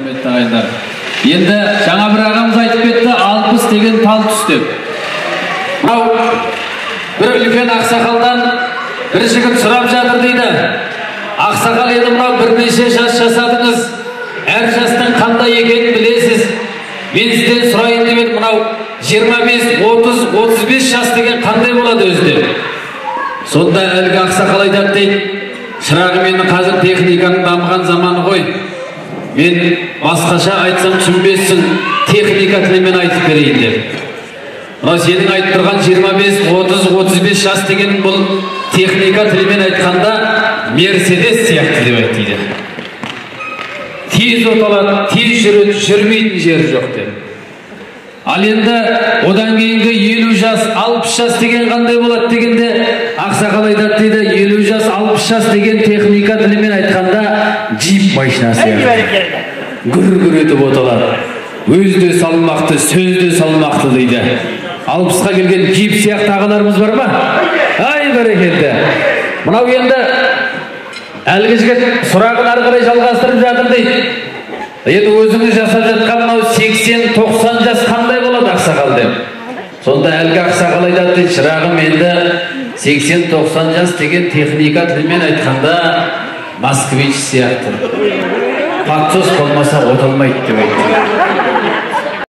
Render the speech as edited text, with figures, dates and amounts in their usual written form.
Құрметті ағайындар, енді жаңа бір ағамыз айтып кетті, 60 деген тал түс деп. Мынау бір үлкен ақсақалдан бір жігіт сұрап жатыр дейді. Ақсақал, енді мынау бірнеше жас жасадыңыз, әр жастың қандай екенін білесіз. Мен сізден сұрайын деп едім, мынау 25, 30, 35 жас деген қандай болады өзі деп. Сонда әлгі ақсақал айтады дейді, шырағым, енді қазір техниканың дамыған заманы ғой. Мен басқаша айтсам түсінбессің, техника тілімен айтып берейін деп. Мынау сенің айтып тұрған 25, 30, 35 жас деген бұл техника тілімен айтқанда Мерседес сияқты деп айт дейді. Тез оталады, тез жүреді, жүрмейтін жері жоқ деп. Ал енді одан кейінгі 50 жас, 60 жас деген қандай болады дегенде, ақсақал айтады дейді, 50 жас, 60 жас деген техника тілімен айтқанда джип машинасы сияқты. Гүр-гүр етіп оталады. Өзі де салмақты, сөзі де салмақты дейді. 60-қа келген джип сияқты ағаларымыз бар ма? Ай, бәрекелді. Мынау енді әлгі жігіт сұрағын ары қарай жалғастырып жатыр дейді. Енді өзіңіз жасап жатқан мынау 80-90 жас қандай болады ақсақал деп. Сонда әлгі ақсақал айтады дейді, шырағым, енді 80-90 жас деген техника тілімен айтқанда москвич сияқты. Подсос болмаса оталмайды деп айтты.